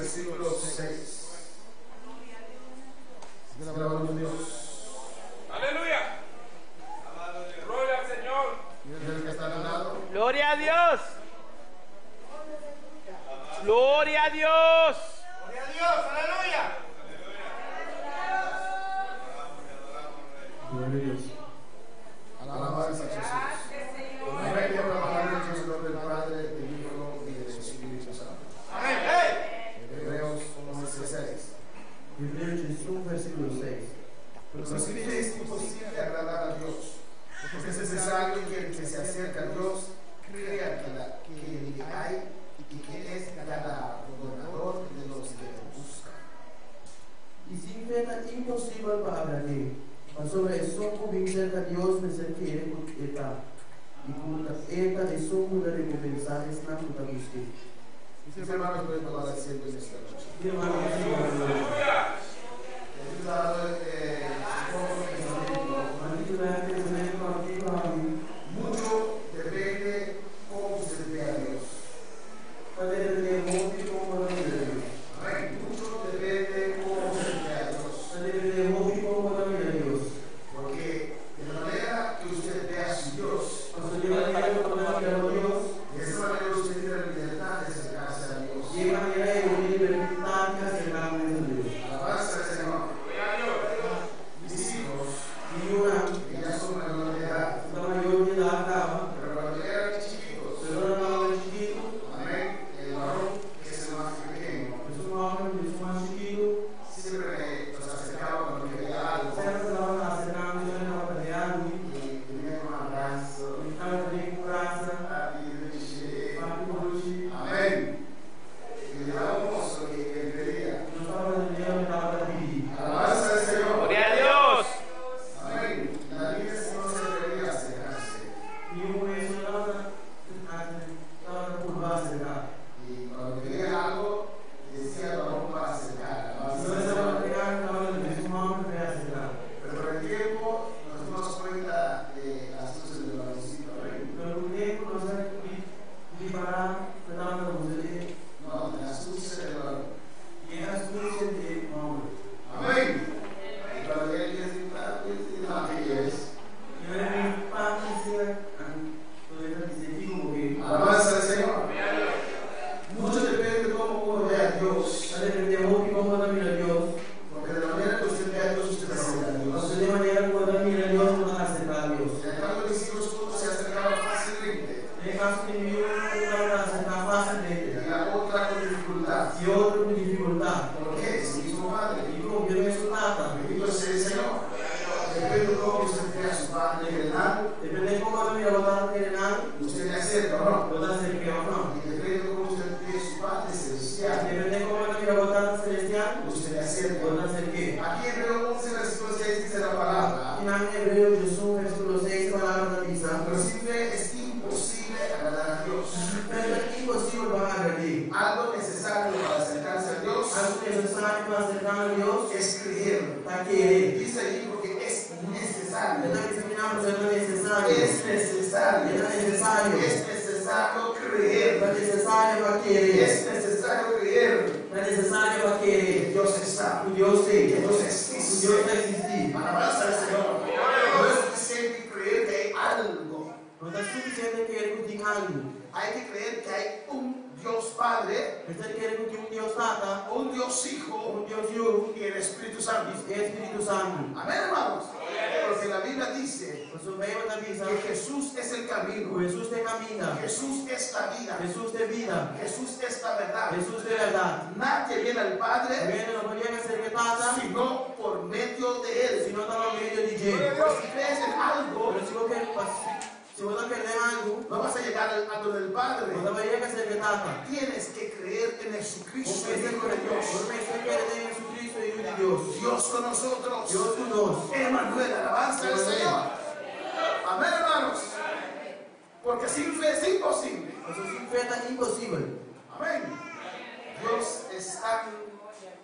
versículo 6. Es la palabra de Dios. Aleluya. Gloria al Señor. Y el que está al lado. Gloria a Dios. Gloria a Dios. Gloria a Dios, aleluya. Gloria a Dios. Alabanza a Jesús. Amén. Por la palabra de Dios, en nombre del Padre, del Hijo y del Espíritu Santo. Amén. Hey. Hebreos 11:6. Hebreos 1, versículo 6. Pero sin fe es imposible agradar a Dios, porque es necesario que el que se acerca a Dios crea que le hay y que es galardonador de los que le buscan. I sin fe ta imposibel pa agrad'é. Pasobra esun ku bin serka Dios mester kere ku E ta, i ku E ta esun ku ta rekompensá esnan ku ta busk'é. Mis hermanos, pueden tomar asiento en esta noche. Mi hermano, por sinta e nochi. He titulado este poco pensamiento, Mi a titulá e pensamentu kòrtiku aki. Mucho depende cómo usted ve a Dios. Ta dependé hopi kon bo ta mira Dios. Amén. Mucho depende cómo usted ve a Dios. Ta dependé hopi kon bo ta mira Dios. Porque de la manera que usted ve a su Dios, Pasobra di e manera ku bo ta mira bo Dios, de esa manera usted tiene la libertad de acercarse a Dios. di e manera ei bo tin libertat di aserká bo mes na Dios. Alabanza al Señor. Mis hijos, Mi yunan, que ya son mayores de edad, ku ta mayor di edat kaba, pero cuando eran chiquitos, pero ora nan tabata chikitu, amén, el varón, que es el más pequeño, esun hòmber ku ta esun mas chikitu, siempre me los acercaba cuando quería algo semper tabata aserká mi ora e tabata den algu, y tenía un abrazo. i tabata den un brasa, Papi, dushi. Papi dushi. Amén. Y le dábamos lo que él quería. I nos tabata dun'é loke e tabata pidi. Alabanza al Señor. Gloria a Dios. Amén. La niña no se atrevía a acercarse. Mi yu muhé so tabata tabata purba aserká. Y cuando quería algo, decía al varón para acercar. I Alabanza ora al e tabata Señor. ke algu, tabata bisa su hòmber pa e aserká. Pero con el tiempo nos dimos cuenta de las luces del varoncito. Amén. Pero ku tempu nos a ripará ku e tabata usa e. No, de la astucia del varón. E astusia di e hòmber. Amén. Y cuando él dice, papi, no, ¿qué quieres? I ora e bin papi sea, anto e ta bis'é, Kiko bo ke? Alabanza al Señor. Mucho depende de cómo uno ve a Dios. Ta dependé hopi kon bo ta mira Dios. Porque de la manera que usted ve a Dios, usted acerca a Dios. Pasobra di e manera ku bo ta mira Dios, bo ta aserká Dios. En el caso de mis hijos, uno se acercaba fácilmente Den e kaso di mi yunan, un tabata aserká fásilmente y la otra con dificultad. i otro ku difikultat. ¿Por qué? Es el mismo padre. Dikon? E mesun tata. Bendito sea el Señor. Depende de cómo usted ve a su padre terrenal, Dependé kon bo ta mira bo tata terenal, usted le acerca o no. bo ta aserk'é òf nò. Y depende de cómo usted ve a su padre celestial, Dependé kon bo ta mira bo tata selestial, usted le acerca. bo ta aserk'é. Aquí en Hebreo 11, versículo 6 dice la palabra. Akinan Hebreo 11, versíkulo 6 e palabra ta bisa. Pero sin fe es imposible agradar a Dios. Sin fe ta imposibel pa agrad'é. Algo necesario para acercarse a Dios Algu nesesario pa aserká na Dios es creer. ta kere. Dice allí porque es necesario. E ta bisa akinan pasobra ta nesesario. Es necesario. E ta nesesario. Es necesario creer. Ta nesesario pa kere. Es necesario creer Ta nesesario pa que kere Dios está, ku Dios que ta, Dios ku existe. Dios ta eksistí. Alabanza al Señor. No es suficiente creer que hay algo. No ta sufisiente kere ku tin algu. Hay que creer que hay un Dios Padre, Mester kere ku tin un Dios Tata, un Dios Hijo un Dios Yu y el Espíritu Santo. i e Spiritu Santu. Amén, hermanos. Porque la Biblia dice Pasobra Beibel ta bisa que Jesús es el ku camino, Hesus ta e kaminda, Jesús es la vida, Hesus ta e bida, Jesús es la verdad. Hesus ta e bèrdat. Nadie viene al Padre Hende no por yega serka e Tata sino por medio de Él. si no ta pa medio di dje. Pero si crees en algo, Pero si bo ke si bo ta kere den algu, no vas a llegar a donde el Padre. bo ta bai yega serka e Tata. Tienes que creer en Bo Jesucristo, el mester Hijo de Dios. bo mester kere den Jesucristo, e Yu di Dios. Dios con nosotros. Dios ku nos. Emanuel, alabanza al Señor. Amén, hermanos. Porque sin fe es imposible. Pasobra sin fe ta imposibel. Amén. Dios es tan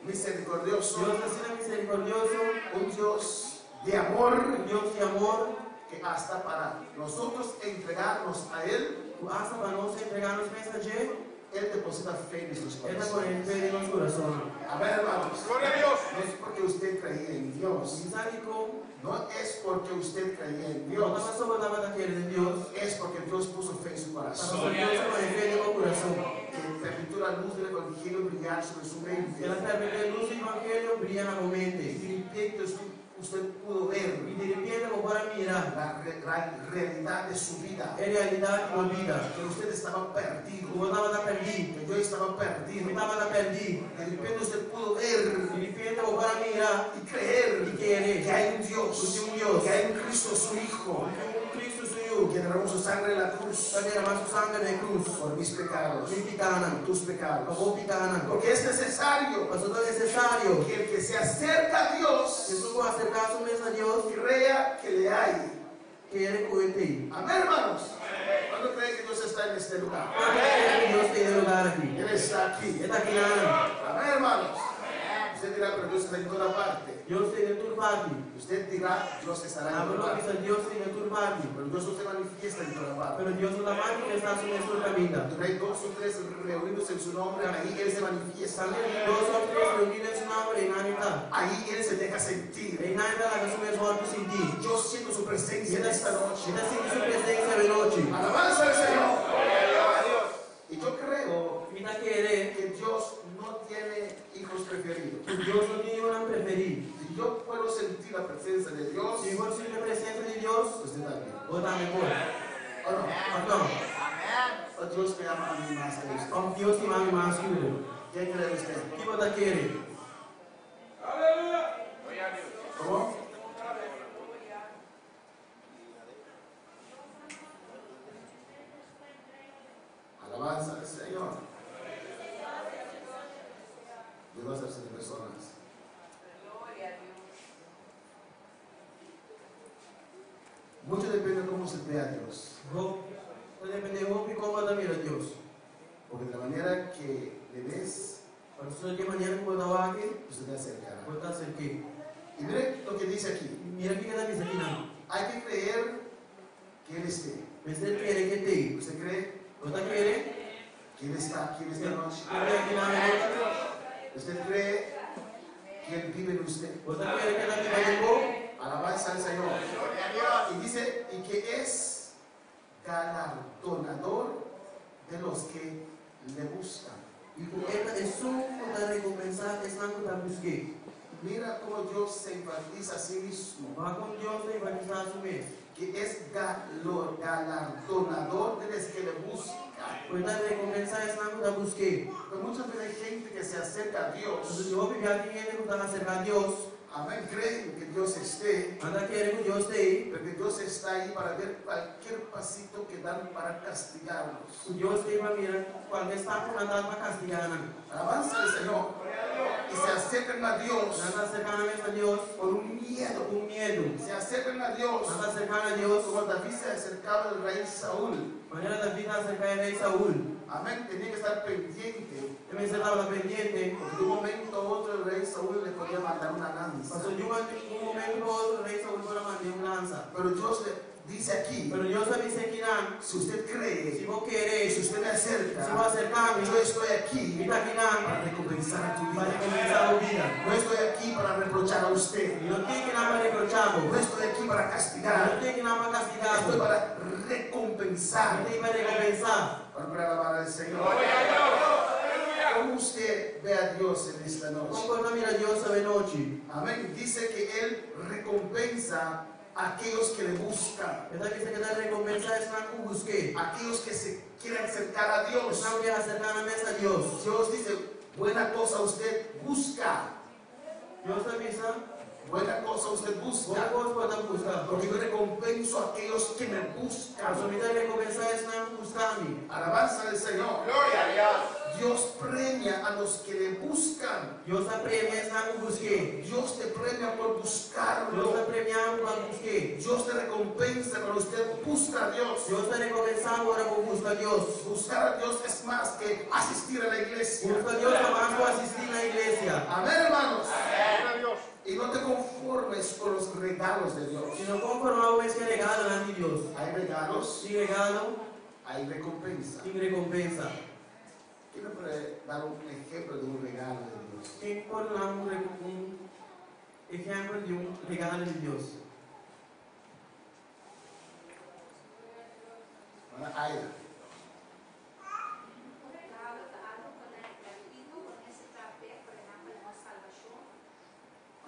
misericordioso, Dios ta asina miserikordioso, un Dios de amor, un Dios di amor, que hasta para nosotros entregarnos a Él ku asta pa nos entregá nos mes na dje, Él deposita fe en nuestros E ta pone corazones. fe den nos kurason. Amén, hermanos. Gloria a Dios. No es porque usted creía en Dios. Mi sa dikon, No es porque usted creía en no ta Dios. pasobra bo tabata kere den Dios, Es porque Dios puso fe en su ta corazón. pasobra Dios a pone fe den bo kurason. Que permitió la luz del Evangelio brillar sobre su mente. El a permití e lus di Evangelio bria na bo mente. Y de repente usted pudo ver I di repente bo por a mira la realidad de su vida. e realidat di bo bida. Que usted estaba perdido. Ku bo tabata pèrdí. Que yo estaba Ku mi perdido. tabata pèrdí. De repente usted pudo ver Di repente bo por a mira y creer i kere que hay un Dios, ku tin un Dios, que hay un Cristo su Hijo, ku tin un Cristo su Yu, que derramó su sangre en la cruz ku a derama su sanger na e krus por mis pecados, pa mi pikánan, tus pa pecados. bo pikánan. Porque es necesario Pasobra ta nesesario que el que se acerca a Dios esun ku aserká su mes na Dios crea que le hay. kere ku e t'ei. Amén, hermanos. ¿Cuándo cree que Dios está en este lugar? Kuantu ta kere ku Dios ta den e lugar aki? Él está aquí. E ta akinan. Amén, hermanos. Usted dirá, pero Dios está en toda parte. Dios ta den tur parti. Usted dirá, Dios estará en Abo toda lo parte. bisa Dios ta den tur parti. Pero Dios no se manifiesta en toda parte. Pero Dios no ta manifestá su mes tur kaminda. Donde hay dos o tres reunidos en su nombre, ahí Él se manifiesta. Kaminda tin dos òf tres reuní den su nòmber, einan e ta. Ahí Él se deja sentir. Einan e ta laga su mes wòrdu sintí. Yo siento su presencia en esta noche. Mi ta sinti su presensia awe nochi. Alabanza al Señor. Y yo creo Mi ta kere que Dios no tiene hijos preferidos. ku Dios no tin yunan preferí. Si yo puedo sentir la presencia de Dios, Si mi por sinti e presensia di Dios, usted también. bo tambe por. ¿O no? Òf no? ¿O Dios me ama a mí más que a usted? Òf Dios stima mi mas ku bo? ¿Qué cree usted? Ki bo ta kere? Aleluya. Gloria a Dios. ¿Cómo? Alabanza al Señor. Dios va a hacerse de personas. Gloria a Dios. Mucho depende de cómo se ve a Dios. Ta dependé hopi kon bo ta mira Dios. Porque de la manera que le ves, Pasobra di e manera ku bo ta wak e, usted te acercará. bo ta aserk'é. Y mire lo que dice aquí. Mira kiko e ta bisa akinan. Hay que creer que Él esté. Mester kere ku e t'ei. ¿Usted cree Bo ta kere? que Él está aquí en esta noche? Ku e ta akinan awe nochi? ¿Usted cree que Él vive en usted? Bo ta kere ku e ta biba den bo? Alabanza al Señor. Y dice, y que es galardonador de los que le buscan. I ku e ta esun ku ta rekompensá esnan ku ta busk'é. Mira cómo Dios se enfatiza a sí mismo, Wak kon Dios ta enfatisá su mes. que es galardonador de los que le buscan. Ku e ta rekompensá esnan ku ta busk'é. Pero muchas veces hay gente que se acerca a Dios. Pasobra hopi bia tin hende ku ta aserká Dios. Amén, creen que Dios esté, Nan ta kere ku Dios t'ei. pero que Dios está ahí para ver cualquier pasito que dan para castigarlos. Ku Dios t'ei pa mira kualke stap ku nan ta pa kastigá nan. Alabanza al Señor. Y se acercan a Dios Nan ta aserká nan mes na Dios por un miedo. ku miedu. Se acercan a Dios Nan ta aserká na Dios como David se acercaba al rey Saúl. manera David a aserká e rei Saul. Amén, tenía que estar pendiente. E mester tabata pendiente. Porque de un momento a otro el rey Saúl le podía mandar una lanza. Pasobra di un momento pa otro rei Saul por a mand'é un lansa. Pero Dios le dice aquí, Pero Dios ta bisa akinan, si usted cree, si bo kere, si usted me acerca, si bo aserká mi, yo estoy aquí mi ta akinan para recompensar a tu pa vida. rekompensá bo bida. No estoy aquí para reprochar a usted. Mi no t'ei akinan pa reprochá bo. No estoy aquí para Mi no castigar. t'ei akinan pa kastigá Estoy bo. para recompensar. Mi t'ei pa rekompensá. Para alabar al Señor. Gloria a Dios. Aleluya. ¿Cómo usted ve a Dios en esta Kon noche? bo ta mira Dios awe nochi? Amén. Dice que Él recompensa a aquellos que le buscan, E ta bisa ku e ta rekompensá esnan ku busk'é. aquellos que se quieren acercar a Dios. Esnan ku ke aserká nan mes na Dios. Dios dice, buena cosa usted busca, Dios ta bisa, buena cosa usted bon busca, kos bo ta buska. porque yo recompenso a aquellos que me buscan. Pasobra mi ta rekompensá esnan ku buska mi. Alabanza al Señor. Gloria a Dios. Dios premia a los que le buscan. Dios ta premia esnan ku busk'é. Dios te premia por Dios buscarlo. ta premia bo pa busk'é. Dios te recompensa cuando usted busca a Dios. Dios ta rekompensá bo ora bo buska Dios. Buscar a Dios es más que asistir a la iglesia. Buska Dios ta mas ku asistí na iglesia. Amén, hermanos. Gloria a Dios. Y no te conformes con los regalos de Dios. I no konformá bo mes ku e regalonan di Dios. Hay regalos, Tin regalo, hay recompensa. tin rekompensa. ¿Quién me puede dar un ejemplo de un regalo de Dios? Ken por duna un un ehèmpel di un regalo di Dios? Hermana Aida. Un regalo ta algu ku ta gratuito, bo no mester traha p'e, por ehèmpel nos salbashon.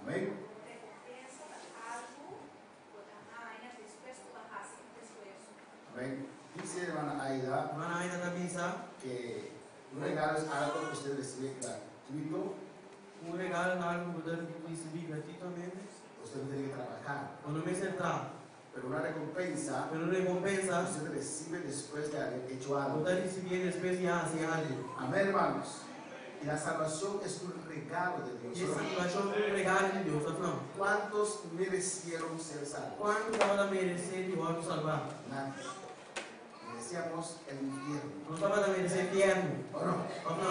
Amén. Un rekompensa ta algu ku bo ta haña despues ku bo a hasi un esfuerso. Amén. Dice hermana Aida. Hermana Aida ta bisa. Que un regalo es algo que usted recibe gratuito. Un regalo ta algu ku bo ta risibí gratuitamente. Usted no tiene que trabajar. Bo no mester traha. Pero una recompensa. Pero un recompensa. Usted recibe después de haber hecho algo. Bo ta risibié despues di a hasi algu. Amén, hermanos. Y la salvación es un regalo de Dios. I e salbashon ta un regalo di Dios, òf no? ¿Cuántos merecieron ser salvos? Kuantu tabata meresé di wòrdu salbá? Nadie. Merecíamos el infierno. Nos tabata meresé fièrnu. ¿O no? Òf no?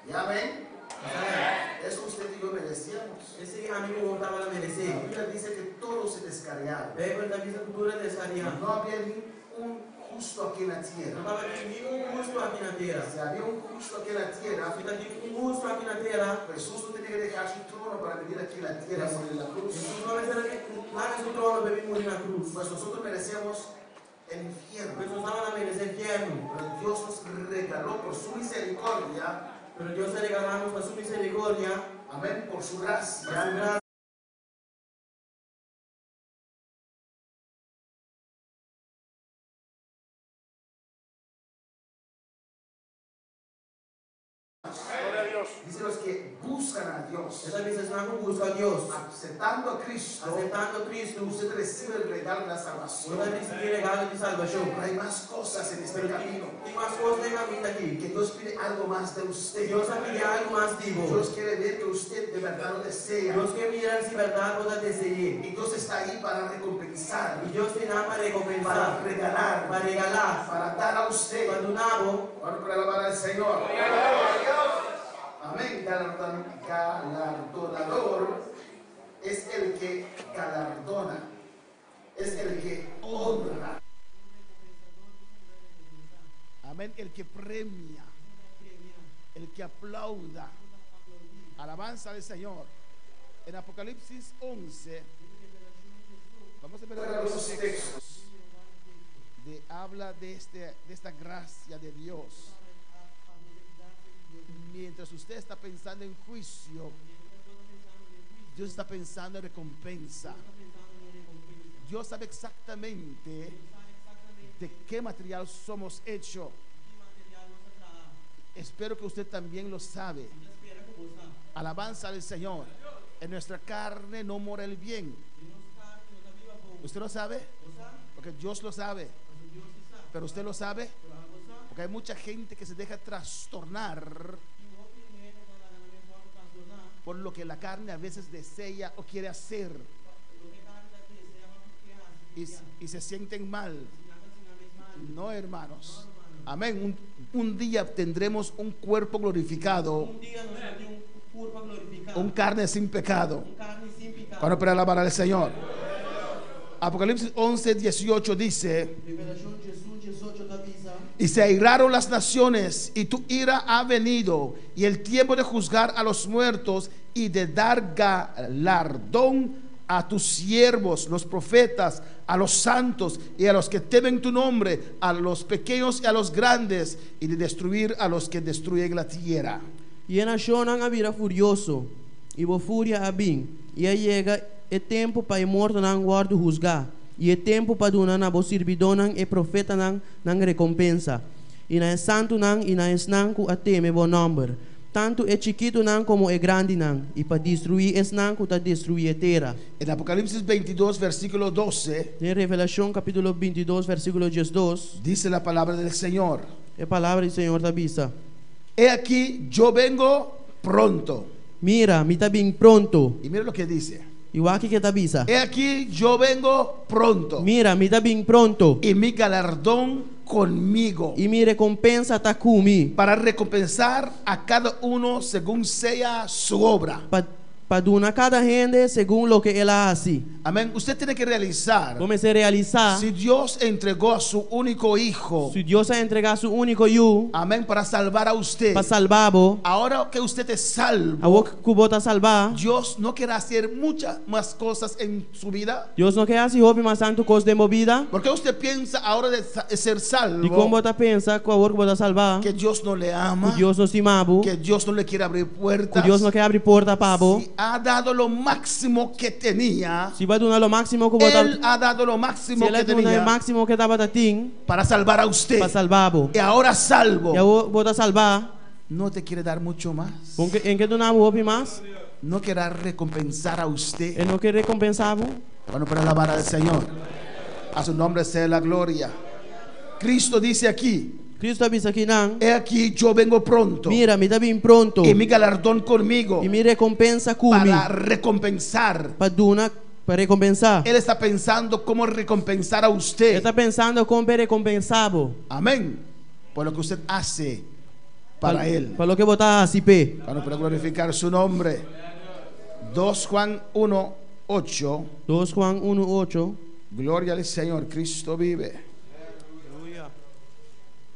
¿Ya amén? Amén. Eso usted y yo merecíamos. Esei ami ku bo tabata meresé. La Biblia dice que todos se descarriaron. Beibel ta bisa ku tur a desariá. No había ni un justo aquí en la tierra. No tabatin ni un hustu aki na tera. Si había un justo aquí en la tierra, Si tabatin un hustu aki na tera, Jesús no tenía que dejar su trono para venir aquí en la tierra a morir en la cruz. Hesus no mester a laga su trono pa bin muri na krus. Pues nosotros merecíamos el infierno. Pues nos tabata meresé fièrnu. Pero Dios nos regaló por su misericordia. Pero Dios a regalá nos pa su misericordia. Amén, por su gracia. Pa su gracia. Dice los que buscan a Dios. E ta bisa esnan ku buska Dios. Aceptando a Cristo. Aceptando Cristo. Usted recibe el regalo de la salvación. Bo ta risibí e regalo di salbashon. Pero hay más cosas en este Pero camino. tin mas kos den kaminda aki. Que Dios pide algo más de usted. Dios a pidi algu mas di bo. Dios quiere ver que usted de verdad lo desea. Dios ke mira si bèrdat bo ta dese'é. Y Dios está ahí para recompensar. I Dios ta nan pa rekompensá. Para regalar. Pa regalá. Para dar a usted. Pa duna bo. Bueno, para alabar al Señor. Amén. Galardonador es el que galardona, es el que honra. Amén. El que premia, el que aplauda. Alabanza al Señor. En Apocalipsis 11, vamos a ver algunos textos de habla de, este, de esta gracia de Dios. Mientras usted está pensando en juicio, Dios está pensando en recompensa. Dios sabe exactamente de qué material somos hechos. Espero que usted también lo sabe. Alabanza al Señor. En nuestra carne no mora el bien. ¿Usted lo sabe? Porque Dios lo sabe. Pero usted lo sabe. Porque hay mucha gente que se deja trastornar por lo que la carne a veces desea o quiere hacer. Y, y se sienten mal. No, hermanos. Amén. Un, un día tendremos un cuerpo glorificado. Un carne sin pecado. Para para alabar al Señor. Apocalipsis 11, 18 dice: Y se airaron las naciones, y tu ira ha venido, y el tiempo de juzgar a los muertos y de dar galardón a tus siervos, los profetas, a los santos y a los que temen tu nombre, a los pequeños y a los grandes, y de destruir a los que destruyen la tierra. I e nashonnan a bira furioso, i bo furia a bin, i a yega e tempu pa e mortonan wòrdu husgá, i e tempu pa duna na bo sirbidónan e profetanan nan rekompensa, i na e santunan i na esnan ku a teme bo nòmber, tantu e chikitunan komo e grandinan, i pa destruí esnan ku ta destruí e tera. En Apocalipsis 22, versículo 12. Den Revelashon kapítulo bintidos, versíkulo diesdos. Dice la palabra del Señor. E palabra di Señor ta bisa. He aquí, yo vengo pronto. Mira, mi ta bin pronto. Y mira lo que dice. I wak kiko e ta bisa. He aquí, yo vengo pronto. Mira, mi ta bin pronto. Y mi galardón conmigo. I mi rekompensa ta ku mi. Para recompensar a cada uno según sea su obra. Pa Pa duna kada hende segun loke el a hasi. Amén. Usted tiene que realizar. Bo mester realisá. Si Dios entregó a su único hijo. Si Dios a entregá su úniko yu. Amén, para salvar a usted. Pa salba bo. Ahora que usted es salvo. Awor ku bo ta salbá. Dios no quiere hacer muchas más cosas en su vida. Dios no ke hasi hopi mas tantu kos den bo bida. Por qué usted piensa ahora de ser salvo? Dikon bo ta pensa ku awor ku bo ta salbá. Que Dios no le ama. Ku Dios no stima bo. Que Dios no le quiere abrir puertas. Ku Dios no ke habri porta pa bo. Si ha dado lo máximo que tenía. Si bo a duna lo máximo ku bo ta. Él ha dado lo máximo Si el a que duna e tenía. máximo ku e tabata tin. Para salvar a usted. Pa salba bo. Y ahora salvo. I awor bo ta salbá. No te quiere dar mucho más. Bo ke, e ke duna bo hopi mas. No querrá recompensar a usted. E no ke rekompensá bo. Bueno, para alabar al Señor. A su nombre sea la gloria. Cristo dice aquí. Cristo a bisa akinan. He aquí yo vengo pronto. Mira, mi ta bin pronto. Y mi galardón conmigo. I mi rekompensa ku mi. Para recompensar. Pa duna, pa rekompensá. Él está pensando cómo recompensar a usted. E ta pensando kon pa rekompensá bo. Amén. Por lo que usted hace para Él. Pa loke bo ta hasi p'e. Para poder glorificar su nombre. 2 Juan 1, 8. 2 Juan 1, 8. Gloria al Señor, Cristo vive.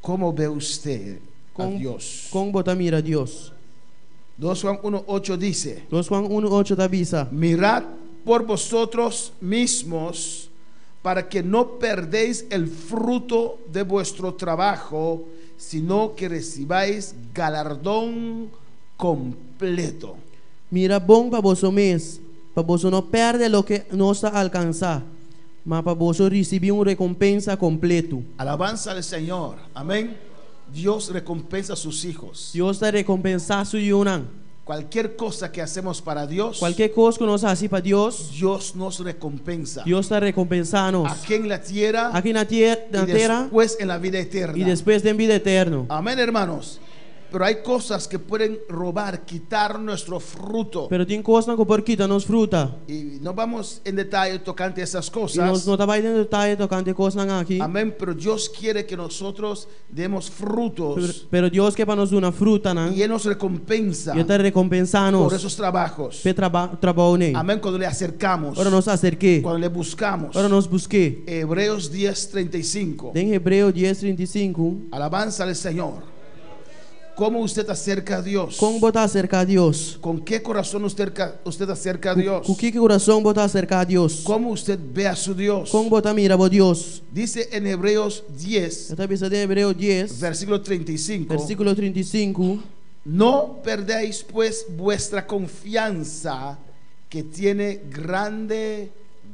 ¿Cómo ve usted a Dios? Kon bo ta mira Dios? 2 Juan 1, 8 dice. 2 Juan 1, 8 ta bisa. Mirad por vosotros mismos para que no perdéis el fruto de vuestro trabajo, sino que recibáis galardón completo. Mira bon pa boso mes, pa boso no pèrdè loke nos a alkansá, ma pa boso risibí un rekompensa kompletu. Alabanza al Señor. Amén. Dios recompensa a sus hijos. Dios ta rekompensá su yunan. Cualquier cosa que hacemos para Dios, Kualke kos ku nos hasi pa Dios, Dios nos recompensa. Dios ta rekompensá nos. Aquí en la tierra Aki na tier y na tera después en la vida eterna. i despues den bida eterno. Amén, hermanos. Pero hay cosas que pueden robar, quitar nuestro fruto. Pero tin kosnan ku por kita nos fruta. Y no vamos en detalle tocante esas I cosas. nos no ta bai den detaye tokante e kosnan aki. Amén, pero Dios quiere que nosotros demos frutos. Pero, pero Dios ke pa nos duna frutanan. Y Él nos recompensa. I E ta rekompensá nos. Por esos trabajos. P'e traba, trabounan. Amén, cuando le acercamos. Ora nos aserk'é. Cuando le buscamos. Ora nos busk'é. Hebreos 10, 35. Den Hebreo 10, 35. Alabanza al Señor. ¿Cómo usted acerca a Dios? Kon bo ta aserká Dios? ¿Con qué corazón usted, usted acerca a Dios? Ku ki kurason bo ta aserká Dios? ¿Cómo usted ve a su Dios? Kon bo ta mira bo Dios? Dice en Hebreos 10, E ta bisa den Hebreo 10, versículo 35. Versíkulo 35. No perdéis pues vuestra confianza que tiene grande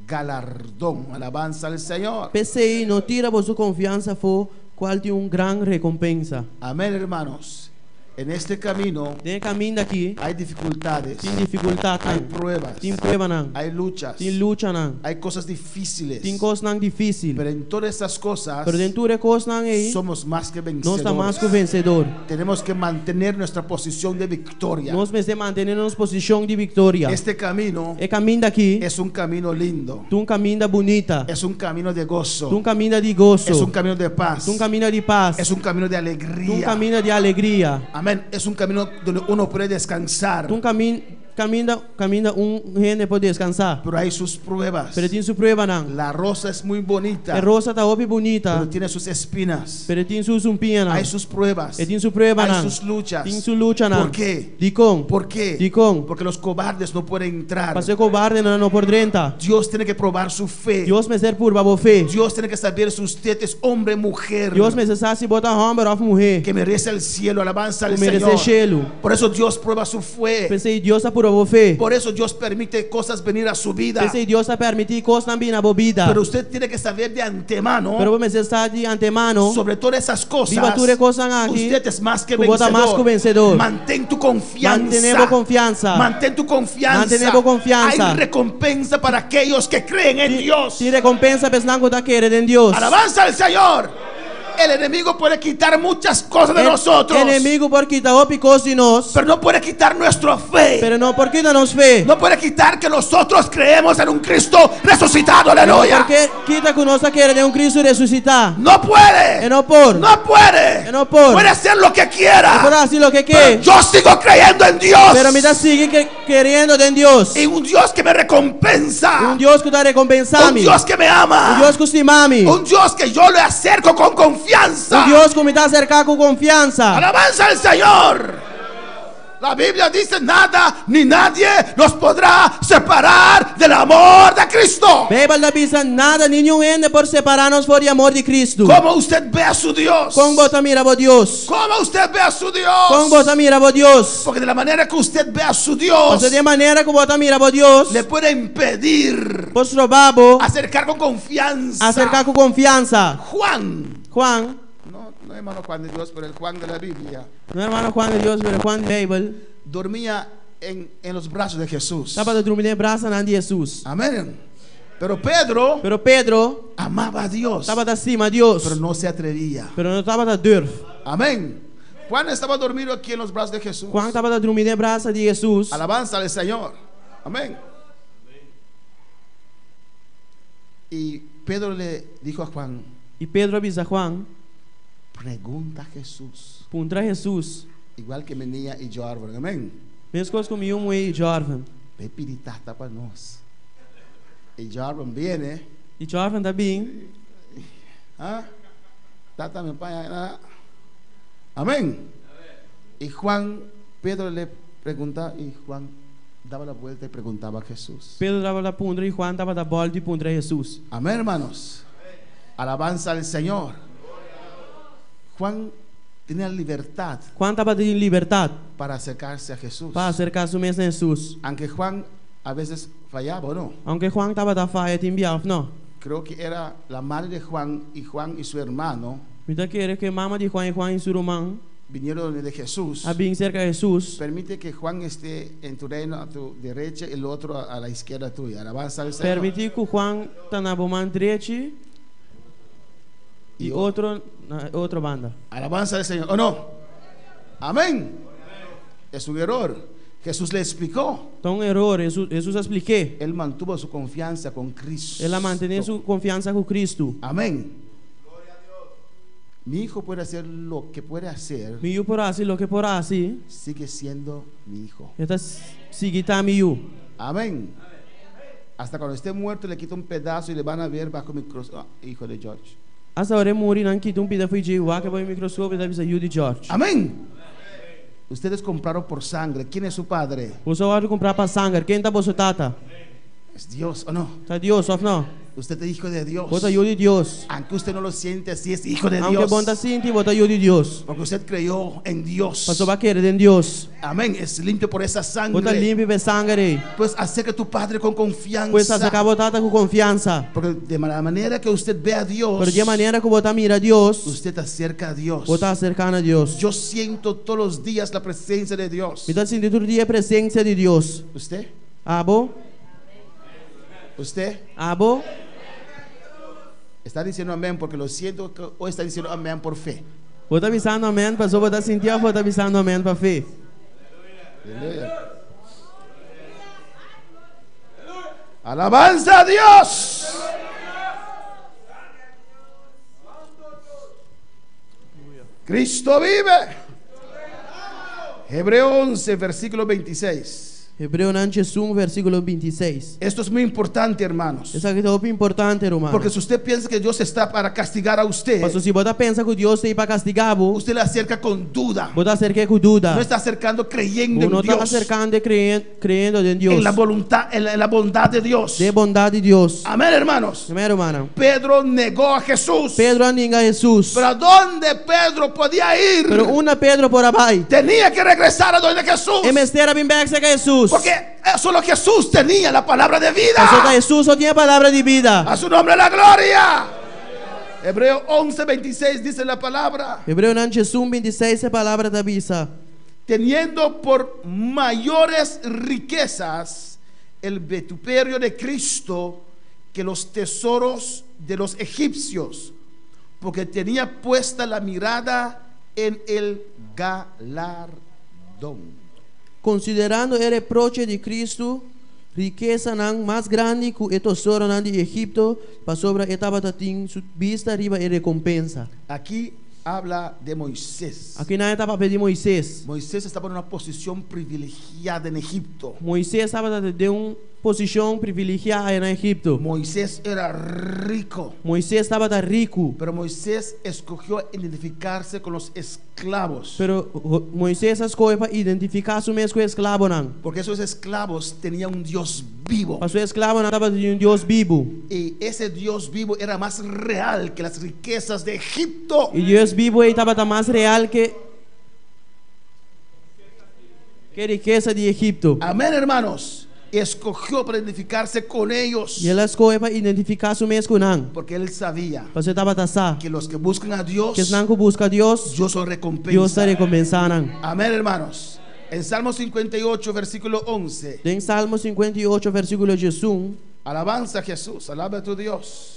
galardón. Alabanza al Señor. P'esei, no tira boso konfiansa afó, kual tin un gran rekompensa. Amén, hermanos. En este camino Den e kaminda aki hay dificultades, tin difikultatnan, hay pruebas, tin pruebanan, hay luchas, tin luchanan, hay cosas difíciles. tin kosnan difísil. Pero en todas esas cosas Pero den tur e kosnan ei, somos más que nos ta mas vencedores. ku vensedor. Tenemos que mantener nuestra posición de victoria. Nos mester mantené nos posishon di viktoria. Este camino E kaminda aki es un camino lindo, ta un kaminda bunita, es un camino de ta gozo, un kaminda di goso, es un camino de paz, ta un kaminda di pas, es un camino de ta un alegría. kaminda di alegria. Amén. Es un camino donde uno puede descansar, Ta un kamin, kaminda, kaminda un hende por deskansá. pero hay sus pruebas. Pero tin su pruebanan. La rosa es muy bonita, E rosa ta hopi bunita, pero tiene sus espinas. pero e tin su sumpiñanan. Hay sus pruebas. E tin su pruebanan. Hay sus luchas. Tin su luchanan. ¿Por qué? Dikon? ¿Por qué? Dikon? Porque los cobardes no pueden entrar. Pasobra e kobardenan no por drenta. Dios tiene que probar su fe. Dios mester purba bo fe. Dios tiene que saber si usted es hombre o mujer. Dios mester sa si bo ta hòmber òf muhé. Que merece el cielo, alabanza al Ku meresé Señor. shelu. Por eso Dios prueba su fe. P'esei Dios ta purba bo fe. Por eso Dios permite cosas venir a su vida. P'esei Dios ta permití kosnan bin na bo bida. Pero usted tiene que saber de antemano. Pero bo mester sa di antemano. Sobre todas esas cosas. Riba tur e kosnan aki. Usted es más que Ku bo ta vencedor. mas ku vensedor. Mantén tu confianza. Mantené bo konfiansa. Mantén tu confianza. Mantené bo konfiansa. Hay recompensa para aquellos que creen en Dios. Tin rekompensa pa esnan ku ta kere den Dios. Alabanza al Señor. El enemigo puede quitar muchas cosas de nosotros, Enemigu por kita hopi kos di nos, pero no puede quitar nuestra fe. pero no por kita nos fe. No puede quitar que nosotros creemos en un Cristo resucitado. No Aleluya. por kita ku nos ta kere den un Kristu resusitá. No puede. E no por. No puede. E no por. Puede hacer lo que E por quiera. hasi loke Pero ke. yo sigo creyendo en Dios. Pero mi ta sigui keriendo den Dios. Y un Dios que me recompensa. Un Dios ku ta rekompensá Un mi. Dios que me ama. Un Dios ku stima mi. Un Dios que yo le acerco con confianza. Un Dios ku mi ta aserká ku konfiansa. Alabanza al Señor. La Biblia dice nada ni nadie nos podrá separar del amor de Cristo. Beibel ta bisa nada ni niun hende por separá nos for di amor di Kristu. ¿Cómo usted ve a su Dios? Kon bo ta mira bo Dios? ¿Cómo usted ve a su Dios? Kon bo ta mira bo Dios? Porque de la manera que usted ve a su Dios, Pasobra di e manera ku bo ta mira bo Dios, le puede impedir por stroba bo acercar con confianza. aserká ku konfiansa. Juan, Juan, no, no hermano Juan de Dios, pero el Juan de la Biblia, no ruman Juan di Dios, pero Juan di Beibel, dormía en, en los brazos de Jesús. Tabata drumi den brasanan di Hesus. Amén. Pero Pedro Pero Pedro amaba a Dios, tabata stima Dios, pero no se atrevía. pero no tabata durf. Amén. Juan estaba dormido aquí en los brazos de Jesús. Juan tabata drumí den brasa di Hesus. Alabanza al Señor. Amén. Y Pedro le dijo a Juan, I Pedro a bisa Juan, pregunta a Jesús. Puntra Hesus. Igual que mi niña y Jorvan. Amén. Meskos ku mi yu muhé i Jorvan. Ve pidi tata pa nos. Y Jorvan viene. I Jorvan ta bin. ¿Ah? Tata me paga. Amén. Y Juan, Pedro le preguntaba y Juan daba la vuelta y preguntaba a Jesús. Pedro tabata puntra i Juan tabata bòltu i puntra Hesus. Amén, hermanos. Alabanza al Señor. Juan tenía libertad Juan tabatin libertat para acercarse a Jesús. pa aserká su mes na Hesus. Aunque Juan a veces fallaba o no. Aunke Juan tabata faya tin bia òf no. Creo que era la madre de Juan y Juan y su hermano Mi ta kere ku e mama di Juan i Juan i su ruman vinieron donde Jesús. a bin serka Hesus. Permite que Juan esté en tu reino a tu derecha y el otro a la izquierda tuya. Alabanza al Señor. Permití ku Juan ta na bo man drechi i otro na otro banda. Alabanza al Señor. ¿O no? Amén. Es un error. Jesús le explicó. Ta un eror, Hesus, Hesus a splik'é. Él mantuvo su confianza con Cristo. El a mantené su konfiansa ku Kristu. Amén. Mi hijo puede hacer lo que puede hacer. Mi yu por hasi loke por hasi. Sigue siendo mi hijo. E ta sigui ta mi yu. Amén. Hasta cuando esté muerto le quito un pedazo y le van a ver bajo mi cruz. Ah, hijo de George. Hasta ora e muri nan kita un pida fo'i dje wak bou mikroskop i ta bisa yu di George. Amén. Ustedes compraron por sangre. ¿Quién es su padre? Boso a wòrdu kumprá pa sanger. Ken ta boso tata? ¿Es Dios o no? Ta Dios òf no? Usted es hijo de Dios. Bo ta yu di Dios. Aunque usted no lo siente así, es hijo de Aunke Dios. bo no ta sinti, bo ta yu di Dios. Porque usted creyó en Dios. Pasobra bo a kere den Dios. Amén. Es limpio por esa Bo ta sangre. limpi pa e sanger ei. Pues acerca a tu padre con confianza. Pues aserká bo tata ku konfiansa. Porque de la manera que usted ve a Dios, Pero di e manera ku bo ta mira Dios, usted acerca a Dios. bo ta aserká na Dios. Yo siento todos los días la presencia de Dios. Mi ta sinti tur dia e presensia di Dios. ¿Usted? Abo? ¿Usted? Abo? Está diciendo amén porque lo siento o está diciendo amén por fe. Bo ta bisando amèn pasobra bo ta sinti òf bo ta bisando amèn pa fe? Aleluya. Alabanza a Dios. Cristo vive. Hebreo 11, versículo 26. Hebreonan 11, versíkulo 26. Esto es muy importante, hermanos. Esaki ta hopi importante, ruman. Porque si usted piensa que Dios está para castigar a usted, Paso si bo ta pensa ku Dios t'ei pa kastigá bo, usted le acerca con duda. bo ta aserk'é ku duda. No está acercando creyendo Bo no en ta Dios. aserkando kreyendo den Dios. En la voluntad, en la, en la bondad de Dios. Den bondat di Dios. Amén, hermanos. Amèn, ruman. Pedro negó a Jesús. Pedro a ninga Hesus. Pero ¿a dónde Pedro podía ir? Pero unda Pedro por a bai? Tenía que regresar a donde Jesús. E mester a bin bèk serka Hesus. Porque solo Jesús tenía la palabra de vida. Pasobra Hesus so tin e palabra di bida. A su nombre la gloria. Hebreo 11, 26 dice la palabra. Hebreonan 11, 26 e palabra ta bisa. Teniendo por mayores riquezas el vituperio de Cristo que los tesoros de los egipcios, Porque tenía puesta la mirada en el galardón. Konsiderando e reproche di Kristu, rikesanan mas grandi ku e tesoronan di Egipto, pasobra e tabata tin su bista riba e rekompensa. Aki habla de Moisés. Akinan e ta papia di Moisés. Moisés estaba en una posición privilegiada en Egipto. Moisés tabata den un posishon privilegiá aya na Egipto. Moisés era rico. Moisés tabata riku. Pero Moisés escogió identificarse con los esclavos. Pero Moisés a skohe pa identifiká su mes ku e esklabonan. Porque esos esclavos tenían un Dios vivo. Pasobra e esklabonan tabatin un Dios bibu. Y ese Dios vivo era mas real que las riquezas de Egipto. Y Dios bibu ei tabata mas real ke ke rikesa di Egipto. Amén, hermanos. Escogió para identificarse con ellos. Y el a skohe pa identifiká su mes ku nan. Porque él sabía. Pasobra e tabata sa. Que los que buscan a Dios. Ke esnan ku buska Dios. Dios los recompensa. Dios ta rekompensá nan. Amén, hermanos. En Salmo 58, versículo 11. Den Salmo 58, versíkulo 11. Alabanza a Jesús, alabe a tu Dios.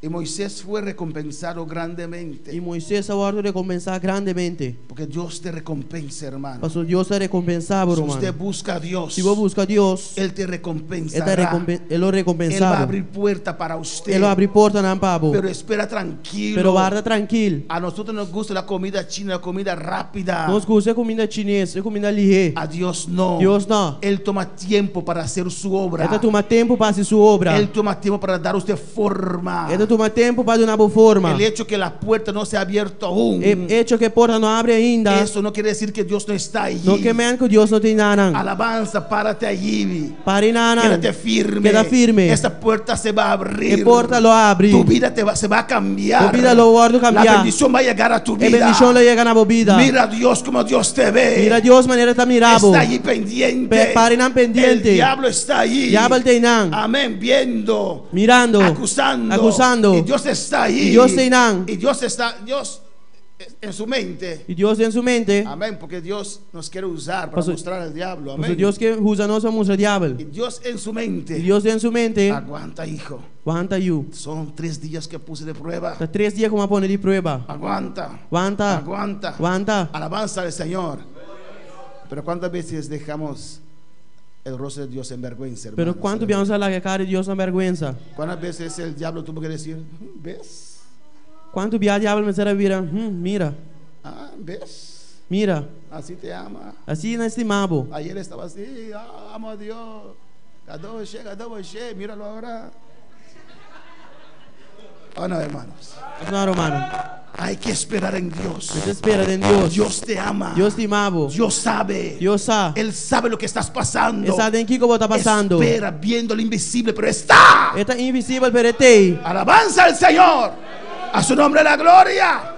Y Moisés fue recompensado grandemente. Y Moisés a wòrdu rekompensá grandemente. Porque Dios te recompensa, hermano. Pasobra Dios ta rekompensá bo, Si ruman. usted busca a Dios, Si bo buska Dios, Él te E ta recompensará. rekompen, E lo Él rekompensá va a bo. abrir puerta para usted. E lo abri portanan pa bo. Pero espera tranquilo. Pero warda trankil. A nosotros nos gusta la comida china, la comida rápida. Nos gusta e kuminda chines, e kuminda lihé. A Dios no. Dios no. Él toma tiempo para hacer su obra. E ta tuma tempu pa hasi su obra. Él toma tiempo para dar a usted forma. E ta tuma tempu pa duna bo forma. El hecho que la puerta no se ha abierto aún. E echo ku e porta no a abri ainda. Eso no quiere decir que Dios no está allí. No ke men ku Dios no ta einan. Alabanza, párate allí. Para einan. Quédate firme. Keda firme. Esa puerta se va a abrir. E porta lo abri. Tu vida te va, se va a cambiar. Bo bida lo wòrdu kambiá. La bendición va a llegar a tu E vida. bendishon lo yega na bo bida. Mira a Dios como Dios te ve. Mira Dios manera E ta mira bo. Está allí pendiente. Para einan pendiente. El diablo está allí. Diabel ta einan. Amén. Viendo. Mirando. Acusando. Acusando. Y Dios está allí. Y Dios ta einan. Y Dios está, Dios en su mente. Y Dios den su mente. Amén, porque Dios nos quiere usar para Paso, mostrar al diablo. Paso Amén. Dios ke usa nos pa mustra diabel. Y Dios en su mente. Y Dios den su mente. Aguanta, hijo. Wanta yu. Son tres días que puse de prueba. Ta tres dia ku m'a pone di prueba. Aguanta. Wanta. Aguanta. Wanta. Alabanza al Señor. Pero cuántas veces dejamos el rostro de Dios en vergüenza, Pero hermanos? kuantu bia nos a laga e kara di Dios na bèrgwensa? ¿Cuántas veces el diablo tuvo que decir, ves? Kuantu bia diabel mester a bira, Hm, mira. Ah, ves? Mira. Así te ama. Asina e stima bo. Ayer estaba así, ah, amo a Dios. Gadoshe, gadoshe, míralo ahora. Oh, no, hermanos. No, hermano. Hay que esperar en Dios. Mester spera den Dios. Dios te ama. Dios stima bo. Dios sabe. Dios sa. Él sabe lo que estás pasando. E sa den kiko bo ta pasando. Espera viendo lo invisible, pero está. E ta invisibel, pero e t'ei. Alabanza al Señor. A su nombre la gloria.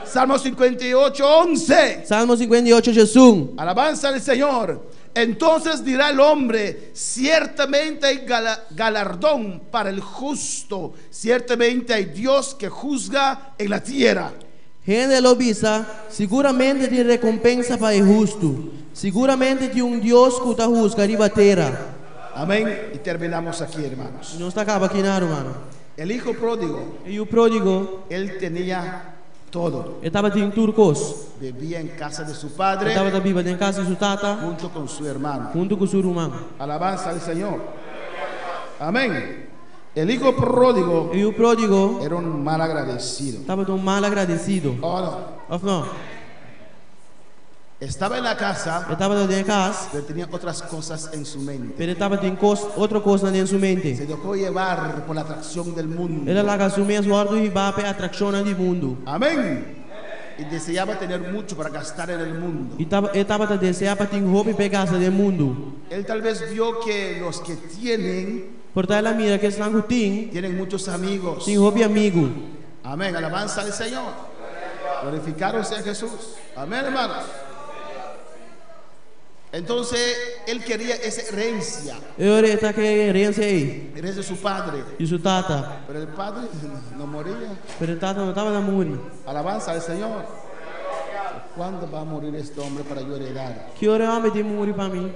Salmo 58, 11. Salmo 58, 11. Alabanza al Señor. Entonces dirá el hombre, ciertamente hay galardón para el justo, ciertamente hay Dios que juzga en la tierra. Hende lo bisa, siguramente tin rekompensa pa e hustu, siguramente tin un Dios ku ta husga riba tera. Amén. Y terminamos aquí, hermanos. Nos ta kaba aki na, rumannan. El hijo pródigo. E yu pródigo. Él tenía todo. E tabatin tur kos. Vivía en casa de su padre. E tabata biba den kas di su tata. Junto con su hermano. Huntu ku su ruman. Alabanza al Señor. Amén. El hijo pródigo. E yu pródigo. Era un mal agradecido. Tabata un mal agradecido. Oh, no. Of no? Estaba en la casa. E tabata den kas. Pero tenía otras cosas en su mente. Pero e tabatin kos, otro kosnan den su mente. Se dejó llevar por la atracción del mundo. El a laga su mes wòrdu hibá pa e atrakshonnan di mundu. Amén. Y deseaba tener mucho para gastar en el mundo. I taba, e tabata deseá pa tin hopi pa e gasta den mundu. Él tal vez vio que los que tienen. Por ta el a mira ku esnan ku tin. Tienen muchos amigos. Tin hopi amigu. Amén. Alabanza al Señor. Glorificado sea Jesús. Amén, hermanos. Entonces, él quería esa herencia. E ora e ta ke e herensia ei. Herencia de su padre. Di su tata. Pero el padre no moría. Pero e tata no tabata muri. Alabanza al Señor. ¿Cuándo va a morir este hombre para yo heredar? Ki ora e homber tin muri pa mi?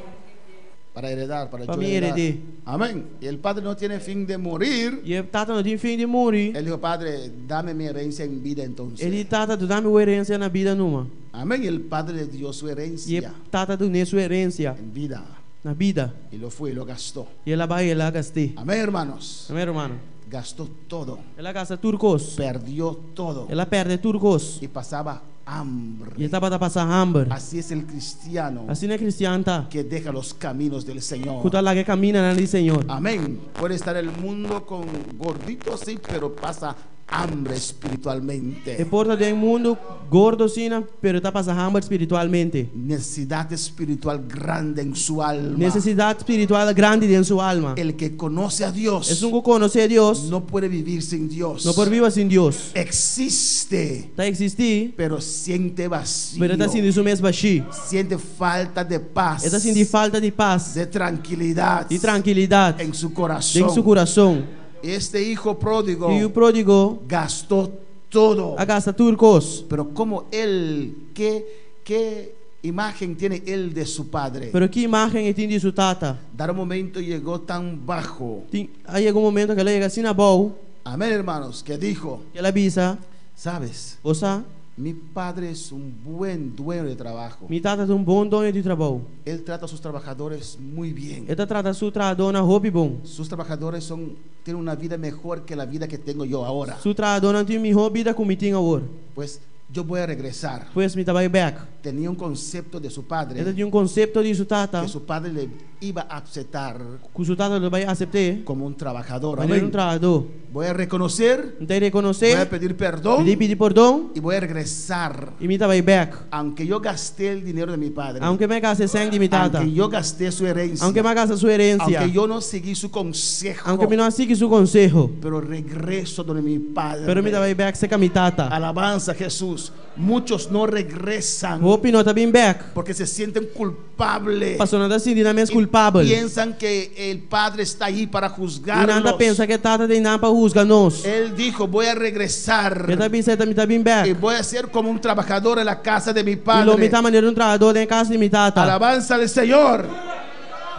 Para heredar, para Pa yo mi heredar. hered'é. Amén. Y el padre no tiene fin de morir. I e tata no tin fin di muri. Él dijo, padre, dame mi herencia en vida entonces. E di tata, duna mi herensia na bida numa. Amén. Y el padre le dio su I e herencia tata a dun'é su herensia en vida. na bida. Y lo fue y lo gastó. I el a bai el a gast'é. Amén, hermanos. Amèn, ruman. Gastó todo. El a gasta tur kos. Perdió todo. El a pèrdè tur kos. Y pasaba hambre. I e tabata pasa hamber. Así es el cristiano Asina e kristian ta. que deja los caminos del Señor. Ku ta laga e kamindanan di Señor. Amén. Puede estar el mundo con gordito, sí, pero pasa hambre espiritualmente. E por ta den mundu gordo asina, pero ta pasa hamber spiritualmente. Necesidad espiritual grande en su alma. Nesesidat spiritual grandi den su alma. El que conoce a Dios Esun ku konosé Dios no puede vivir sin Dios. no por biba sin Dios. Existe, Ta eksistí, pero siente vacío. pero e ta sinti su mes bashí. Siente falta de paz. E ta sinti falta di pas, de tranquilidad. di trankilidat en su corazón. den su kurason. Este hijo pródigo E yu pródigo gastó todo. a gasta tur kos. Pero como él, ¿qué, qué imagen tiene él de su padre? Pero ki imágen e tin di su tata? Dar un momento llegó tan bajo. Tin, a yega un momento ku el a yega asina abou, Amén, hermanos, que dijo, ku el a bisa, sabes, Bo sa, mi padre es un buen dueño de trabajo. mi tata ta un bon doño di trabou. Él trata a sus trabajadores muy bien. E ta trata su trahadónan hopi bon. Sus trabajadores son, tienen una vida mejor que la vida que tengo yo ahora. Su trahadónan tin mihó bida ku mi tin awor. Pues yo voy a regresar. Pues mi ta bai bèk. Tenía un concepto de su padre, E tabatin un konsepto di su tata, que su padre le iba a aceptar ku su tata lo bai asept'é como un trabajador. manera un Amén. trahadó. Voy a reconocer, Mi ta rekonosé, voy a pedir perdón mi ta pidi pordon y voy a regresar. i mi ta bai bèk. Aunque yo gasté el dinero de mi padre, Aunke mi a gasta e sèn di mi tata, aunque yo gasté su herencia, aunke mi a gasta su herensia, aunque yo no seguí su consejo, aunke mi no a sigui su konseho, pero regreso donde mi padre. pero mi ta bai bèk serka mi tata. Alabanza a Jesús. Muchos no regresan Hopi no ta bin bèk, porque se sienten culpables. pasobra nan ta sinti nan mes Y kulpabel. Piensan que el padre está ahí para I nan ta juzgarlos. pensa ku e tata t'einan pa husga nos. Él dijo, voy a regresar E ta bisa mi ta bin y bèk. voy a ser como un trabajador en la casa de mi I lo mi padre. ta manera un trahadó den kas di mi tata. Alabanza al Señor.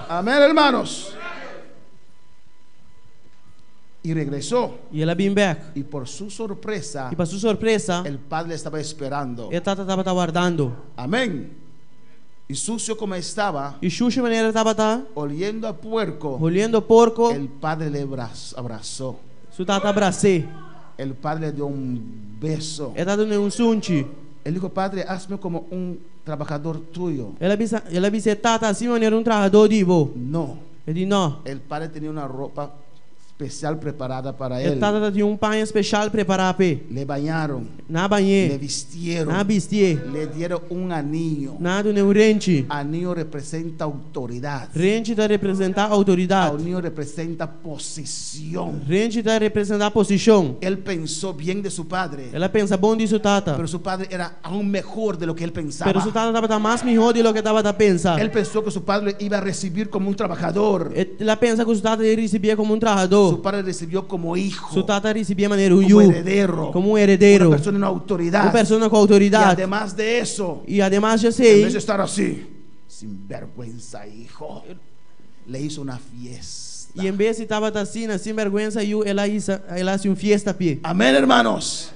Amén, hermanos. Y regresó. I el a bin bèk. Y por su sorpresa, I pa su sorpresa, el padre estaba esperando. e tata tabata wardando. Amén. Y sucio como estaba, I shushi manera e tabata, oliendo a puerco, oliendo porko, el padre le abrazó. su tata a bras'é. El padre le dio un beso. E tata a dun'é un sunchi. Él dijo, padre, hazme como un trabajador tuyo. El a bisa, el a bis'é, tata, hasi mi manera un trahadó di bo. No. E di no. El padre tenía una ropa especial preparada para E él. tata tabatin un paña spesial prepará p'e. Le bañaron, Nan a le bañ'é, vistieron, nan a bistié, le dieron un anillo. nan a dun'é un renchi. Anillo representa autoridad. Renchi ta representá outoridat. Anillo representa posición. Renchi ta representá posishon. Él pensó bien de su padre, El a pensa bon di su tata. pero su padre era aún mejor de lo que él pensaba. Pero su tata tabata mas mihó di loke e tabata pensa. Él pensó que su padre iba a recibir como un trabajador. El a pensa ku su tata lo a risibié komo un trahadó. Su padre recibió como hijo, Su tata a risibié manera un como yu, heredero, komo un heredero, una persona en autoridad. Un persona ku Y outoridat. además de eso, I ademas en di esei, vez de estar así, sin vergüenza, hijo, le hizo una fiesta. i en bes di tabata asina, sin bèrgwensa, yu, el a hisa, el a hasi un fiesta p'e. Amén, hermanos.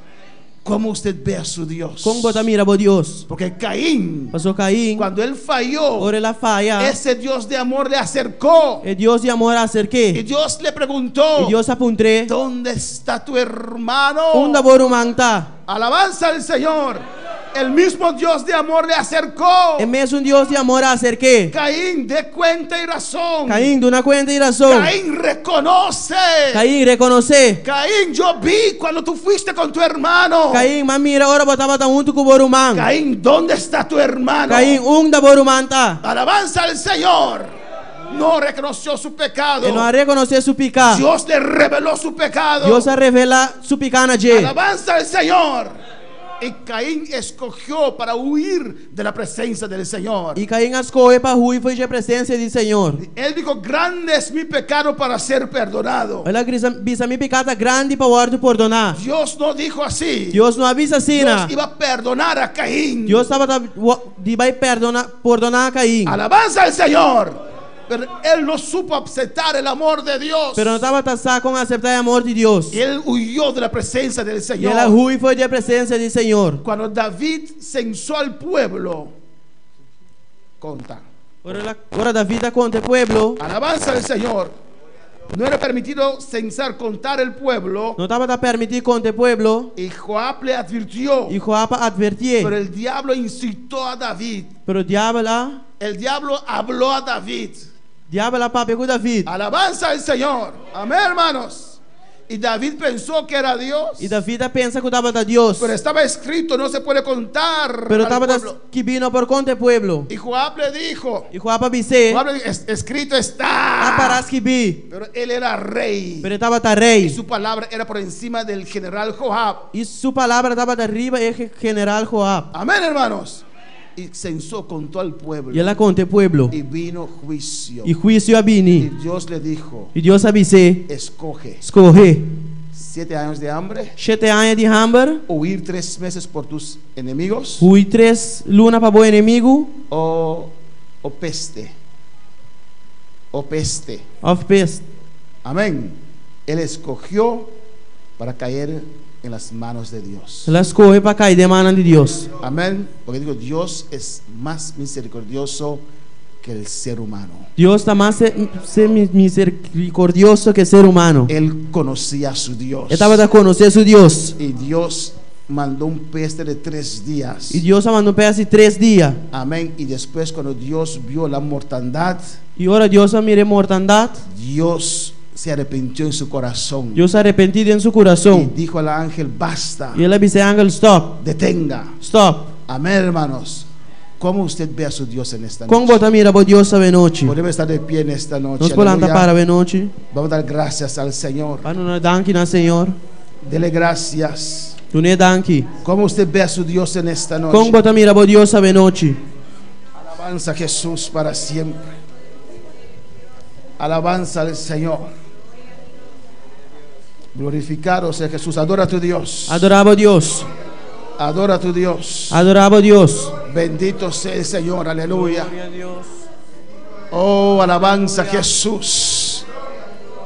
¿Cómo usted ve a su Dios? Kon bo ta mira bo Dios? Porque Caín, Pasó Caín, cuando él falló, ora el a faya, ese Dios de amor le acercó. e Dios di amor a Y aserk'é. Dios le preguntó, I Dios a puntr'é, ¿dónde está tu hermano? Unda bo ruman ta? Alabanza al Señor. El mismo Dios de amor le acercó. E mesun Dios di amor a aserk'é. Caín, de cuenta y razón. Caín, duna kuenta i rason. Caín, reconoce. Caín, rekonosé. Caín, yo vi cuando tú fuiste con tu hermano. Caín, m'a mira ora bo tabata huntu ku bo ruman. Caín, ¿dónde está tu hermano? Caín, unda bo ruman ta? Alabanza al Señor. No reconoció su pecado. E no a rekonosé su piká. Dios le reveló su pecado. Dios a revelá su piká na dje. Alabanza al Señor. Y Caín escogió para huir de la presencia del Señor. I Caín a skohe pa hui for di e presensia di Señor. Él dijo, grande es mi pecado para ser perdonado. El a bisa mi piká ta grandi pa wòrdu pordoná. Dios no dijo así. Dios no a bisa asina. Dios iba a perdonar a Caín. Dios tabata di bai pordoná, pordoná Caín. Alabanza al Señor. Pero él no supo aceptar el amor de Dios. Pero no tabata sa kon aseptá e amor di Dios. Y él huyó de la presencia del I Señor. el a hui for di e presensia di Señor. Cuando David censó al pueblo, conta. Ora, el a- ora David a konta e pueblo, Alabanza al Señor. No era permitido censar, contar el pueblo. no tabata permití konta e pueblo, Y Joab le advirtió. i Joab a atvertié. Pero el diablo incitó a David. Pero diabel a, El diablo habló a David. diabel a papia ku David. Alabanza al Señor. Amén, hermanos. Y David pensó que era Dios. I David a pensa ku tabata Dios. Pero estaba escrito, no se puede contar. Pero al tabata pueblo. skibí no por konta e pueblo. Y Joab le dijo, I Joab a bis'é, Joab le dijo, "Es- escrito a está. pará skibí. Pero él era rey. Pero e tabata Y rei. su palabra era por encima del general Joab. I su palabra tabata riba e general Joab. Amén, hermanos. Y censó con todo el pueblo. I el a konta e pueblo. Y vino juicio. I huisio a Y bini. Dios le dijo, I Dios a bis'é, escoge skohe 7 años de hambre, 7 aña di hamber, huir 3 meses por tus enemigos hui 3 luna pa bo enemigu, o peste. O peste. òf pest. Amén. Él escogió para caer en las manos de Dios. El a skohe pa kai den man di Dios. Amén. Porque digo, Dios es más misericordioso que el ser humano. Dios ta mas miserikordioso ku ser humano. Él conocía a su Dios. E tabata konosé su Dios. Y Dios mandó un peste de 3 días. I Dios a manda un pest di 3 dia. Amén. Y después cuando Dios vio la mortandad, I ora Dios a mira e mortandat, Dios se arrepintió en su corazón. Dios a arepentí den su Y kurason. dijo al ángel, basta, I el a bisa e angel, stòp, detenga. stòp. Amén, hermanos. ¿Cómo usted ve a su Dios en esta Kon noche? bo ta mira bo Dios awe nochi? Podemos estar de pie en esta noche. Nos por lanta Aleluya. para awe nochi. Vamos a dar gracias al Señor. Ban duna danki na Señor. Dele gracias. Dun'é danki. ¿Cómo usted ve a su Dios en esta noche? Kon bo ta mira bo Dios awe nochi? Alabanza a Jesús para siempre. Alabanza al Señor. Glorificado sea Jesús. Adora a tu Dios. Adorá bo Dios. Adora a tu Dios. Adorá bo Dios. Bendito sea el Señor. Aleluya. Oh, alabanza a Jesús.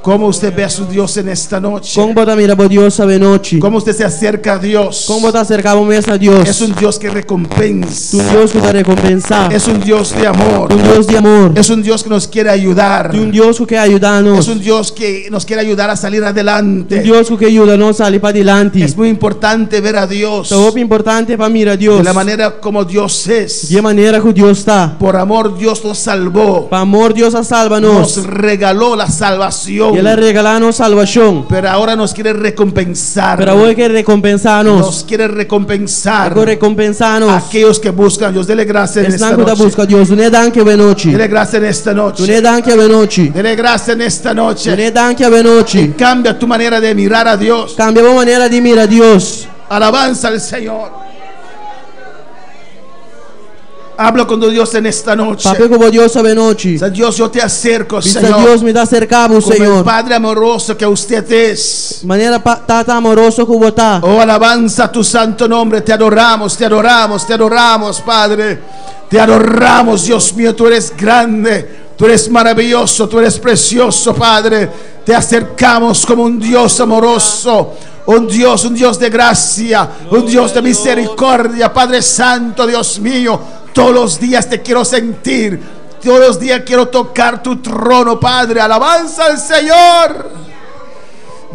¿Cómo usted ve a su Dios en esta noche? Kon bo ta mira bo Dios awe nochi? ¿Cómo usted se acerca a Dios? Kon bo ta aserká bo mes na Dios? Es un Dios que recompensa. Un Dios ku ta rekompensá. Es un Dios de amor. Un Dios di amor. Es un Dios que nos quiere ayudar. Un Dios ku ke yuda nos. Es un Dios que nos quiere ayudar a salir adelante. Un Dios ku ke yuda nos sali padilanti. Es muy importante ver a Dios Ta hopi importante pa mira Dios. de la manera como Dios es. Di e manera ku Dios ta. Por amor Dios nos salvó. Pa amor Dios a salba nos. Nos regaló la salvación. I el a regalá nos salbashon. Pero ahora nos quiere recompensar. Pero awor e ke rekompensá nos. Nos quiere recompensar. Ke rekompensá nos. Aquellos que buscan a Dios. Dele gracias en esta Esnan ku ta noche. buska Dios. Dun'é danki awe nochi. Dele gracias en esta noche. Dun'é danki awe nochi. Dele gracias en esta noche. Dun'é danki awe nochi. Cambia tu manera de mirar a Dios. Kambia bo manera di mira Dios. Alabanza al Señor. Habla con tu Dios en esta noche. Papia ku bo Dios awe nochi. Sea, Dios, yo te acerco, Bisa Señor. Dios, mi ta aserká bo, Como el Señor. Padre amoroso que usted es. Manera pa, tata amoroso ku bo ta. Oh, alabanza a tu santo nombre. Te adoramos, te adoramos, te adoramos, Padre. Te adoramos, Dios mío. Tú eres grande, tú eres maravilloso, tú eres precioso, Padre. Te acercamos como un Dios amoroso. Un Dios, un Dios de gracia, un Dios de misericordia, Padre Santo, Dios mío. Todos los días te quiero sentir, todos los días quiero tocar tu trono, Padre. Alabanza al Señor.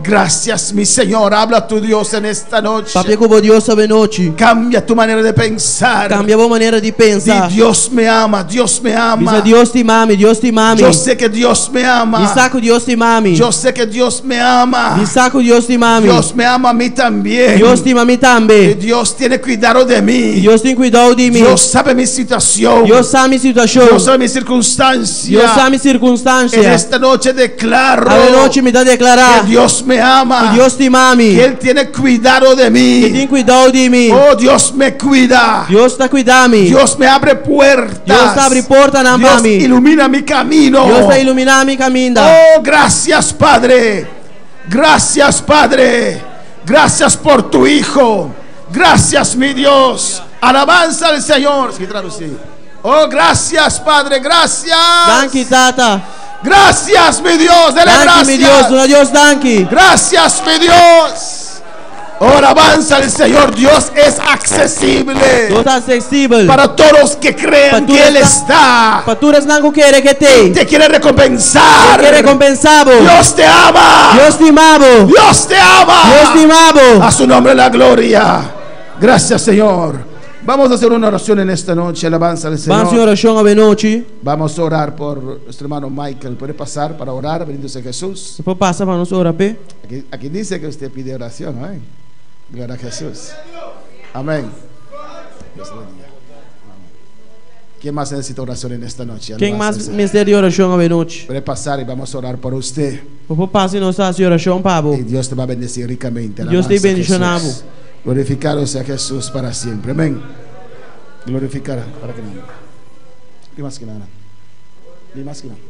Gracias, mi Señor. Habla a tu Dios en esta noche. Papia ku bo Dios awe nochi. Cambia tu manera de pensar. Kambia bo manera di Di, pensa. Dios me ama, Dios me ama. Bisa Dios stima mi, Dios stima mi. Yo sé que Dios me ama. Mi sa ku Dios stima mi. Yo sé que Dios me ama. Mi sa ku Dios stima mi. Dios me ama a mí también. Dios stima mi Y tambe. Dios tiene cuidado de mí. Dios tin kuidou di mi. Dios sabe mi situación. Dios sa mi situashon. Dios sabe mi circunstancia. Dios sa mi En sirkunstansia. esta noche declaro Awe nochi mi ta deklará. que Dios me ama. Dios stima mi. Que Él tiene cuidado de E mí. tin kuidou di mi. Oh, Dios me cuida. Dios ta kuida mi. Dios me abre puertas. Dios ta habri portanan pa Dios mi. ilumina mi camino. Dios ta iluminá mi kaminda. Oh, gracias, Padre. Gracias, Padre. Gracias por tu Hijo. Gracias, mi Dios. Alabanza al Señor. Sí, traducí. Oh, gracias, Padre, gracias. Danki, Tata. Gracias, mi Dios. Dele Danki, mi Dios. gracias. Duna Dios danki. Gracias, mi Dios. Ahora alabanza al Señor. Dios es accesible Dios ta aksesibel. para todos que crean Pa tur que Él esnan- está. Pa tur esnan ku kere ku E t'ei. Te quiere recompensar. Ke rekompensá bo. Dios te ama. Dios stima bo. Dios te ama. Dios stima bo. A su nombre la gloria. Gracias, Señor. Vamos a hacer una oración en esta noche. Alabanza al Ban hasi Señor. orashon awe nochi. Vamos a orar por nuestro hermano Michael. ¿Puede pasar para orar? Bendito sea Jesús. Bo por pasa pa nos ora p'e. Aquí dice que usted pide oración. ¿eh? Gloria a Jesús. Amén. Dios le bendiga. Amén. ¿Quién más necesita oración en esta noche? Ken Alabanza al mas Señor. mester di orashon awe nochi? Puede pasar y vamos a orar por usted. Bo por pasa i nos hasi orashon pa bo. Y Dios te va a bendecir ricamente. Dios te Alabanza a bendiciona. Jesús. Glorificado sea Jesús para siempre. Amén. Glorificar para que nada. Ni más que nada. Ni más que nada.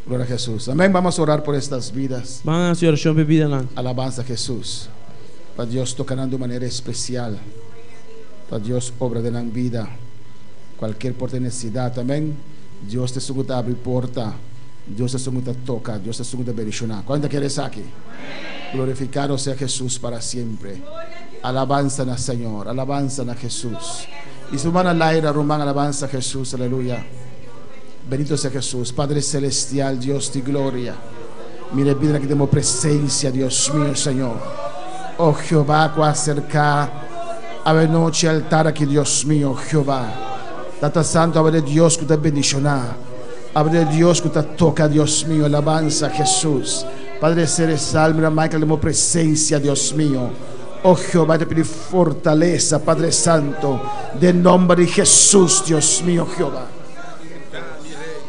Gloria a Jesús. Amén. Vamos a orar por estas vidas. Ban hasi orashon pa e bidanan. Alabanza a Jesús. Pa Dios toca de manera especial. Pa Dios obra den nan bida. Cualquier por necesidad. Amén. Dios ta esun ku ta habri porta. Dios ta esun ku ta toca. Dios ta esun ku ta bendiciona. ¿Cuánto kere esaki? Glorificado sea Jesús para siempre. Alabanza al Señor. Alabanza a Jesús. Y su hermana Laira Román, alabanza a Jesús. Aleluya. Bendito sea Jesús. Padre Celestial, Dios de gloria. Mire, pide que tenemos presencia, Dios mío, Señor. Oh Jehová, ku a acerca awe nochi altar aki, Dios mío, Jehová. Tata Santo, abo ta Dios ku ta bendiciona. Abo ta Dios ku ta toca, Dios mío, alabanza a Jesús. Padre Celestial, mira Michael, den presencia, Dios mío. Oh Jehová, te pido fortaleza, Padre Santo, den nomber di Jesús, Dios mío, Jehová.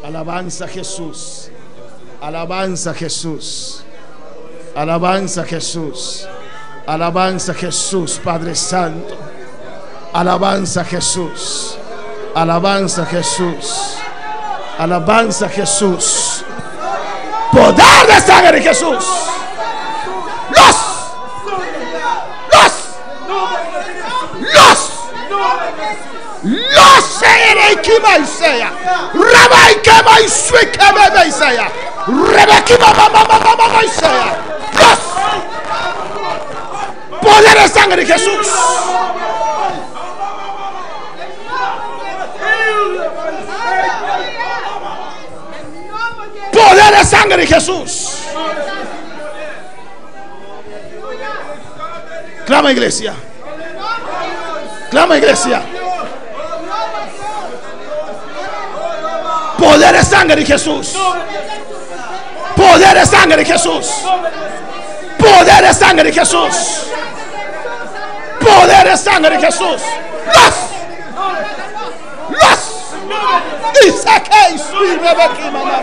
Alabanza a Jesús. Alabanza a Jesús. Alabanza a Jesús. Alabanza a Jesús, Padre Santo. Alabanza a Jesús. Alabanza a Jesús. Alabanza a Jesús. Poder de sangre de Jesús. Los. Los. Los. Los. Serekimaisea. Rabaikemaisuikememeisea. Rebekimamamamamamaisea. Los. Poder de sangre de Jesús. Poder de sangre de Jesús. Clama iglesia. Clama iglesia. Poder de sangre de Jesús. Poder de sangre de Jesús. Poder de sangre de Jesús. Poder de sangre de Jesús. Los. Los. Dice que mamá.